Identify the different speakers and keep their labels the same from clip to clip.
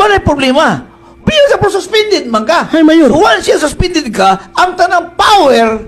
Speaker 1: Wala problema. Pero sa suspended man ka.
Speaker 2: Hay, Mayor.
Speaker 1: So once siya suspended ka, ang tanang power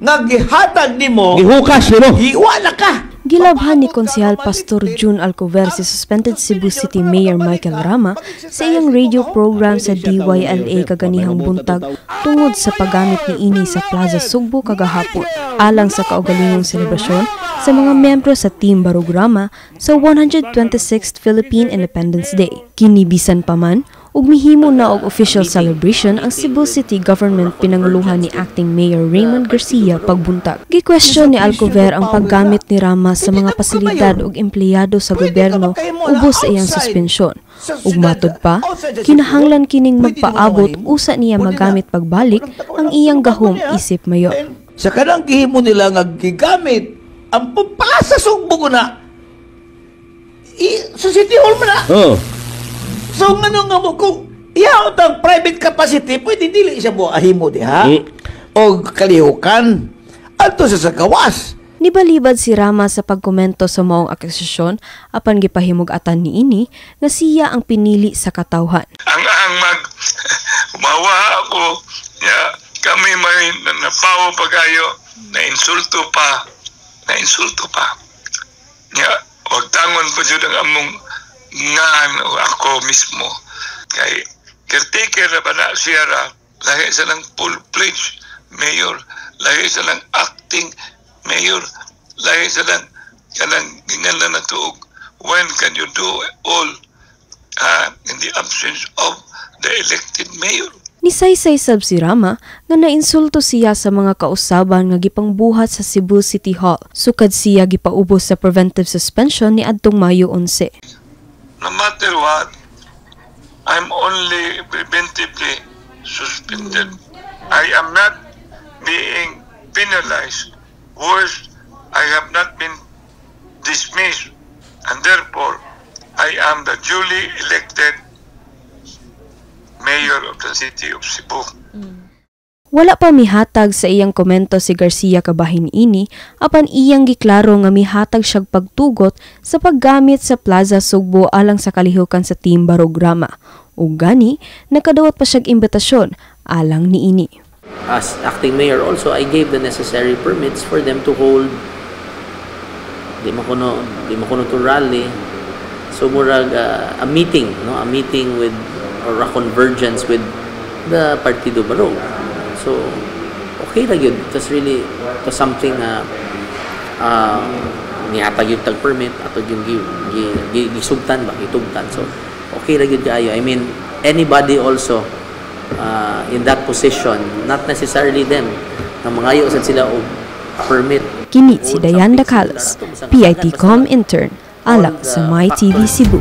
Speaker 1: nga gihatag nimo,
Speaker 2: Gihukas nimo.
Speaker 1: Giwala ka.
Speaker 3: Gilabhan ni Konsehal Pastor June Alcover si suspended Cebu City Mayor Michael Rama sa iyang radio program sa DYLA kaganihang buntag tungod sa paggamit niini sa Plaza Sugbo kagahapon alang sa kaugalingong selebrasyon sa mga miyembro sa Team Barog Rama sa 126th Philippine Independence Day. Kini bisan pa man ug mihimo na og official celebration ang Cebu City Government pinanguluhan ni Acting Mayor Raymond Garcia pagbuntag. Gi-question ni Alcover ang paggamit ni Rama sa mga pasilidad ug empleyado sa gobyerno ubos sa iyang suspensyon. Ug matod pa, kinahanglan kining magpaabot usa niya magamit pagbalik ang iyang gahom isip mayor.
Speaker 1: Sa kanang gihimo nila nga gigamit ang Plaza Sugbo na sa City Hall man na. So ngano nga mo kung iyaw tang private capacity, pwede dili siya mo ahimo diha. O kalihukan adto sa gawas.
Speaker 3: Nibalibad si Rama sa pagkomento sa maong akusasyon apan gipahimug-atan niini nga siya ang pinili sa katawhan.
Speaker 4: Ang mag mawa ako ya, kami may napawo pagayo, na insulto pa, na insulto pa ya, wag tangon pa jud ang among ngan o ako mismo kay caretaker na ba na siya ra, lahi sa lang full-fledged mayor, lahi sa lang acting mayor, lahi sa lang kanang gingan na natuog. When can you do all in the absence of the elected mayor?
Speaker 3: Nisaysay sab si Rama nga nainsulto siya sa mga kausaban nga gipangbuhat sa Cebu City Hall. Sukad siya gipaubos sa preventive suspension ni adtong Mayo 11.
Speaker 4: No matter what, I'm only preventively suspended. I am not being penalized. Worse, I have not been dismissed, and therefore, I am the duly elected mayor of the city of Cebu.
Speaker 3: Wala pa mihatag sa iyang komento si Garcia kabahin ini apan iyang giklaro nga mihatag siyag pagtugot sa paggamit sa Plaza Sugbo alang sa kalihukan sa Team Barog Rama. Ug gani nakadawat pa siyag imbitasyon alang niini.
Speaker 5: As acting mayor also, I gave the necessary permits for them to hold, di mo kuno to rally. So murag a meeting, no? A meeting with or a convergence with the Partido Barog. So okay ra gyud. It was really, it was something na nihatag yung tag permit ato yung gisugtan ba, gitugtan. So okay ra gyud kaayo. I mean, anybody also in that position, not necessarily them, na mangayo sad sila og permit.
Speaker 3: Kini si Diane Dacalos, PITCOM intern, alang sa My TV Cebu.